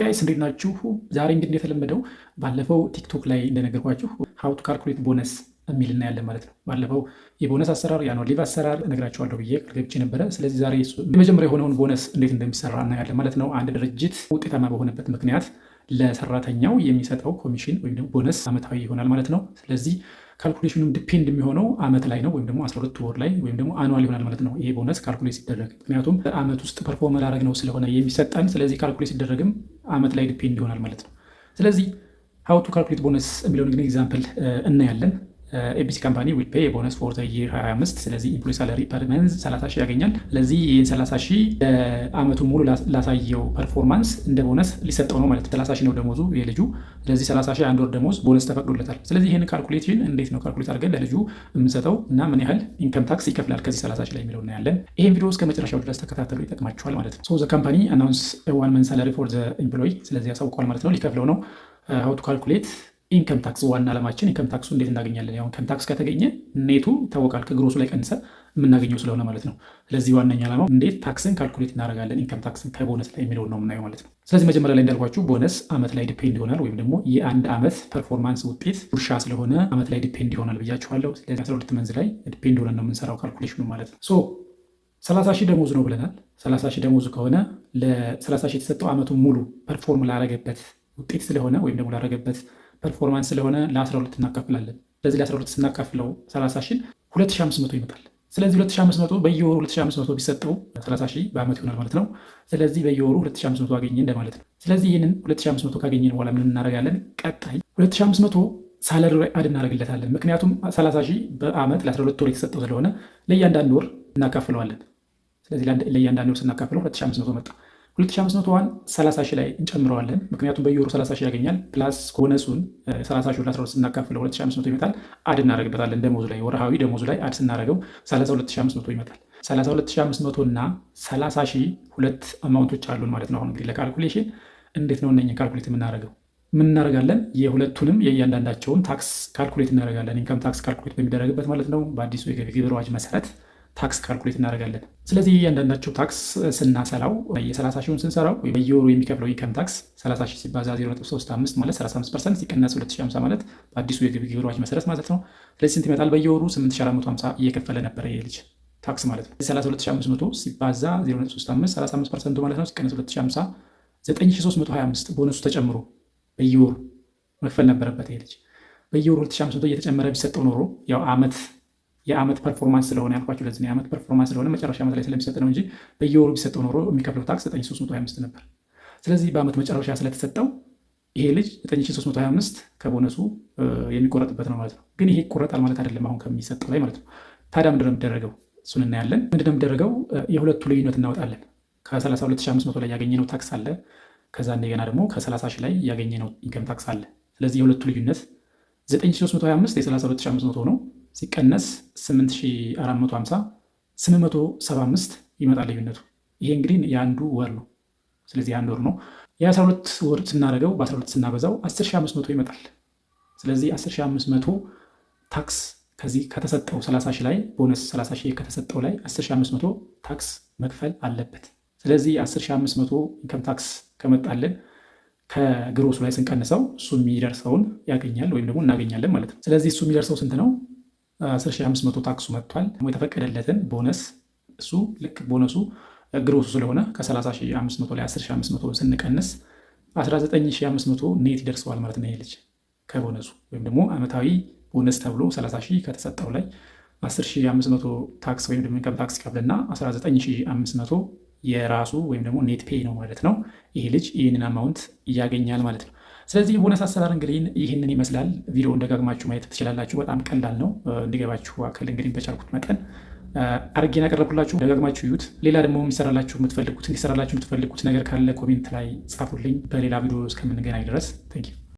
Guys፣ እንዴት ናችሁ? ዛሬ እንግዲህ እንደተለመደው ባለፈው ቲክቶክ ላይ እንደነገርኳችሁ how to calculate bonus የሚል እናያለን ማለት ነው። ባለፈው የቦነስ አሰራር፣ የ annual leave አሰራር እነግራችኋለሁ ብዬ ቃል ገብቼ ነበረ። ስለዚህ ዛሬ የመጀመሪያ የሆነውን ቦነስ እንዴት እንደሚሰራ እናያለን ማለት ነው። አንድ ድርጅት ውጤታማ በሆነበት ምክንያት ለሰራተኛው የሚሰጠው ኮሚሽን ወይም ደግሞ ቦነስ አመታዊ ይሆናል ማለት ነው። ስለዚህ calculation ኑም depend የሚሆነው አመት ላይ ነው ወይም ደግሞ 12 ወር ላይ ወይም ደግሞ annual ይሆናል ማለት ነው። ይሄ bonus calculate ሲደረግ ምክንያቱም አመት ውስጥ perform ላደረግነው ስለሆነ የሚሰጠን፣ ስለዚህ calculate ሲደረግም አመት ላይ depend ይሆናል ማለት ነው። ስለዚህ how to calculate bonus የሚለውን እንግዲህ example እናያለን። ABC company will pay bonus for the year 25። ስለዚህ employee salary per month 30 ሺህ ያገኛል። ስለዚህ ይህን 30 ሺህ ለአመቱ ሙሉ ላሳየው performance እንደ ቦነስ ሊሰጠው ነው ማለት ነው። 30 ሺህ ነው ደሞዙ የልጁ። ስለዚህ 30 ሺህ አንድ ወር ደሞዝ ቦነስ ተፈቅዶለታል። ስለዚህ ይህን calculation እንዴት ነው calculate አድርገን ለልጁ የምንሰጠው እና ምን ያህል income tax ይከፍላል ከዚህ 30 ሺህ ላይ የሚለው እናያለን። ይህን ቪዲዮ እስከ መጨረሻው ድረስ ተከታተሉ፣ ይጠቅማችኋል ማለት ነው። So the company announce one month salary for the employee። ስለዚህ ያሳውቀዋል ማለት ነው፣ ሊከፍለው ነው። How to calculate income tax፣ ዋና ዓላማችን income tax ኡ እንዴት እናገኛለን? ያው income tax ከተገኘ net ኡ ይታወቃል፣ ከ gross ኡ ላይ ቀንሰ የምናገኘው ስለሆነ ማለት ነው። ስለዚህ ዋነኛ ዓላማው እንዴት tax ን calculate እናደርጋለን income tax ን ከ bonus ላይ የሚለውን ነው የምናየው ማለት ነው። ስለዚህ መጀመሪያ ላይ እንዳልኳችሁ ቦነስ አመት ላይ depend ይሆናል ወይም ደግሞ የአንድ አመት performance ውጤት ጉርሻ ስለሆነ አመት ላይ depend ይሆናል ብያችኋለሁ። ስለዚህ 12 months ላይ depend ሆነን ነው የምንሰራው calculation ኑ ማለት ነው። So 30 ሺህ ደሞዝ ነው ብለናል። 30 ሺህ ደሞዙ ከሆነ ለ30 ሺህ የተሰጠው አመቱን ሙሉ perform ላረገበት ውጤት ስለሆነ ወይም ደግሞ ላረገበት performance ስለሆነ ለ12 እናካፍላለን። ስለዚህ ለ12 ስናካፍለው 30 ሺህ 2500 ይመጣል። ስለዚህ 2500 በየወሩ 2500 ቢሰጠው 30 ሺህ በአመት ይሆናል ማለት ነው። ስለዚህ በየወሩ 2500 አገኘ እንደማለት ነው። ስለዚህ ይህንን 2500 ካገኘን በኋላ ምን እናደርጋለን? ቀጣይ 2500 salary ላይ add እናደርግለታለን። ምክንያቱም 30 ሺህ በአመት ለ12 ወር የተሰጠው ስለሆነ ለእያንዳንዱ ወር እናካፍለዋለን። ስለዚህ ለእያንዳንዱ ወር ስናካፍለው 2500 መጣ። 2500ዋን 30 ሺህ ላይ እንጨምረዋለን። ምክንያቱም በየወሩ 30 ሺህ ያገኛል። Plus bonus ኡን 30 ሺህ ለ12 ስናካፍለው 2500 ይመጣል። Add እናደርግበታለን ደሞዙ ላይ፣ ወርሃዊ ደሞዙ ላይ add ስናደርገው 32,500 ይመጣል። 32,500 እና 30 ሺህ ሁለት amount ኦች አሉን ማለት ነው። አሁን እንግዲህ ለ calculation እንዴት ነው እነኝን calculate የምናደርገው? ምን እናደርጋለን? የሁለቱንም የእያንዳንዳቸውን tax calculate እናደርጋለን። Income tax calculate በሚደረግበት ማለት ነው። በአዲሱ የገቢ ግብር አዋጅ መሰረት tax calculate እናደርጋለን። ስለዚህ እያንዳንዳቸው tax ስናሰላው የ30 ሺውን ስንሰራው በየወሩ የሚከፍለው income tax 30 ሺህ ሲባዛ 0.35 ማለት 35% ሲቀነስ 2050 ማለት በአዲሱ የገቢ ግብር አዋጅ መሰረት ማለት ነው። ስለዚህ ስንት ይመጣል? በየወሩ 8450 እየከፈለ ነበረ ይሄ ልጅ tax ማለት ነው። 32,500 ሲባዛ 0.35 35% ኡ ማለት ነው፣ ሲቀነስ 2050 9325 ቦነሱ ተጨምሮ በየወሩ መክፈል ነበረበት ይሄ ልጅ። በየወሩ 2500 እየተጨመረ ቢሰጠው ኖሮ ያው አመት የአመት performance ስለሆነ ያልኳቸው ለዚህ ነው። የአመት performance ስለሆነ መጨረሻ ዓመት ላይ ስለሚሰጥ ነው እንጂ በየወሩ ቢሰጠው ኖሮ የሚከፍለው tax 9325 ነበር። ስለዚህ በአመት መጨረሻ ስለተሰጠው ይሄ ልጅ 9325 ከቦነሱ የሚቆረጥበት ነው ማለት ነው። ግን ይሄ ይቆረጣል ማለት አይደለም አሁን ከሚሰጠው ላይ ማለት ነው። ታዲያ ምንድነው የሚደረገው? እሱን እናያለን። ምንድነው የሚደረገው? የሁለቱ ልዩነት እናወጣለን። ከ32,500 ላይ ያገኘነው tax አለ። ከዛ እንደገና ደግሞ ከ30 ሺህ ላይ ያገኘነው income tax አለ። ስለዚህ የሁለቱ ልዩነት 9325 የ32,500 ነው፣ ሲቀነስ 8450 875 ይመጣል ልዩነቱ። ይሄ እንግዲህ የአንዱ ወር ነው። ስለዚህ የአንድ ወር ነው። የ12 ወር ስናደርገው በ12 ስናበዛው 10,500 ይመጣል። ስለዚህ 10,500 tax ከዚህ ከተሰጠው 30 ሺህ ላይ፣ ቦነስ 30 ሺህ ከተሰጠው ላይ 10,500 tax መክፈል አለበት። ስለዚህ 10,500 income tax ከመጣልን ከ gross ኡ ላይ ስንቀንሰው እሱ የሚደርሰውን ያገኛል ወይም ደግሞ እናገኛለን ማለት ነው። ስለዚህ እሱ የሚደርሰው ስንት ነው? 10,500 tax ኡ መጥቷል። የተፈቀደለትን ቦነስ እሱ ልክ bonus ኡ gross ኡ ስለሆነ ከ30,500 ላይ 10,500 ስንቀንስ 19,500 net ይደርሰዋል ማለት ነው ይሄ ልጅ ከቦነሱ፣ ወይም ደግሞ ዓመታዊ ቦነስ ተብሎ 30 ሺህ ከተሰጠው ላይ 10,500 tax ወይም ደግሞ income tax ይከፍልና 19,500 የራሱ ወይም ደግሞ net pay ነው ማለት ነው። ይሄ ልጅ ይህንን amount ያገኛል ማለት ነው። ስለዚህ የቦነስ አሰራር እንግዲህ ይህንን ይመስላል። ቪዲዮውን ደጋግማችሁ ማየት ትችላላችሁ። በጣም ቀላል ነው። እንዲገባችሁ አክል እንግዲህ በቻልኩት መጠን አርጌን ያቀረብኩላችሁ፣ ደጋግማችሁ እዩት። ሌላ ደግሞ የሚሰራላችሁ የምትፈልጉት እንዲሰራላችሁ የምትፈልጉት ነገር ካለ comment ላይ ጻፉልኝ። በሌላ ቪዲዮ እስከምንገናኝ ድረስ thank you።